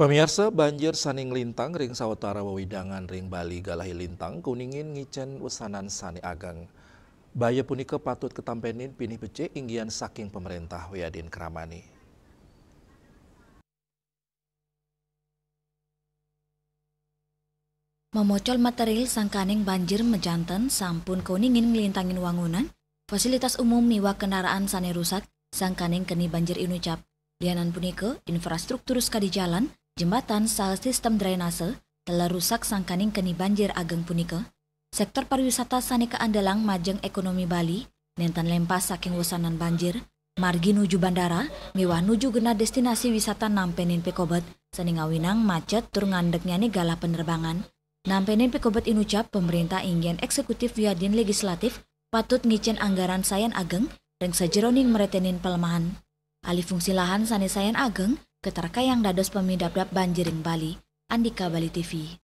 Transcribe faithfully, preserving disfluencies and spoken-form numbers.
Pamiarsa, banjir sané nglintang ring sawatara wewidangan ring Bali galahe lintang kuningin ngicen wesanan sané ageng. Baya punika patut katampenin pinih becik inggihan saking pamréntah wiadin kramane. Mamocol material sangkaning banjir majanten sampun kuningin nglintangin wangunan, fasilitas umum miwah kendaraan sané rusak sangkaning keni banjir inucap. Lianan punika, infrastruktur sakadi jalan, jembatan, saha sistem drainase telah rusak sangkaning keni banjir ageng punika. Sektor pariwisata sané kaandelang majeng ekonomi Bali nénten lempas saking wesanan banjir. Margi nuju bandara miwah nuju genah destinasi wisata nampenin pikobet sané ngawinang macet tur ngandeknyane galah penerbangan. Nampenin pikobet inucap pamréntah inggihan eksekutif wiadin legislatif patut ngicen anggaran sayan ageng ring sajeroning mretenin pelemahan. Alih fungsi lahan sané sayan ageng katarkayang dados pamidabdab banjir ring Bali. Andika Bali T V.